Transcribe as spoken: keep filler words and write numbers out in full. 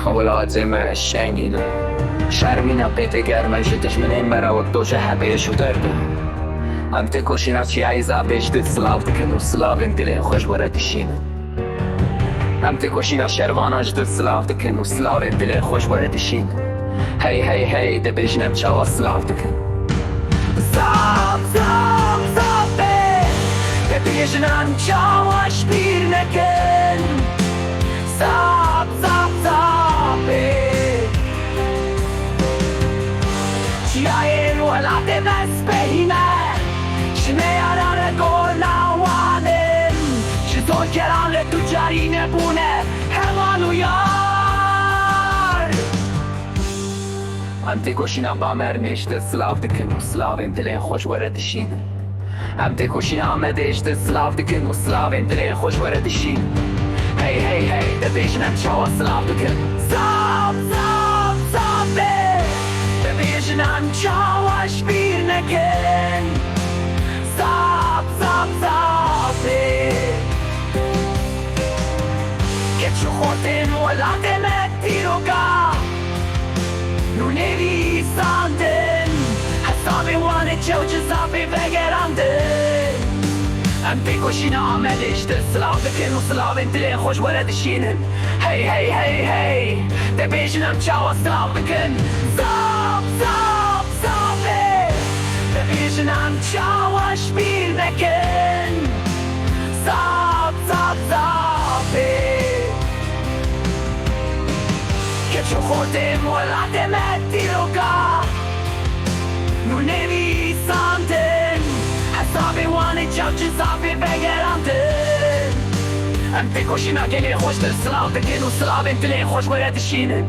Welatê me şengîn e. Şermîna pê tê germ e, ji dijminên me re wek doje hebê ji û derve. Em têkoşîna çiyayê Zafê ji dil silav dikin û silavên dilên xwe ji we re dişînin. Em têkoşîna şervana ji dil silav dikin û silavên dilên xwe ji we re dişînin. Hey, hey, hey, dibêjin em çawa silav dikin. Zaf, zaf, zaf e. Dibêjin em çawa ji bîr nekin. Zaf, zaf, zaf e. Çiyayên welatê me spehî ne. Ji neyaran re gola wan in. Ji zorkeran re tu carî nebûne heval û yar. Em têkoşîna Bamernê ji dil silav dikin û silavên dilên xwe ji we re dişînin. Em têkoşîna Amedê ji dil silav dikin û silavên dilên xwe ji we re dişînin. Hey, hey, hey, dibêjin em çawa silav dikin. Zaf, zaf, zaf e. Dibêjin em çawa ji bîr nekin. Zaf, zaf, zaf e. Keç û xortên welatê me dîroka nûnê vîsandin. Hesabê wan ê çew ji Zafê vegerandin. Em têkoşîna Amedê ji dil silav dikin û silavên dilên xwe ji we re dişînin. Hey, hey, hey, hey. Dibêjin em çawa silav dikin. Zaf, zaf, zaf e. Dibêjin em çawa ji bîr nekin. Zaf, zaf, zaf e. Keç û xortên welatê me dîroka nûnê vîsandin. Hesabê wan ê çew ji Zafê vegerandin. Em têkoşîna gelê xwe ji dil silav dikin û silavên dilên xwe ji we re dişînin.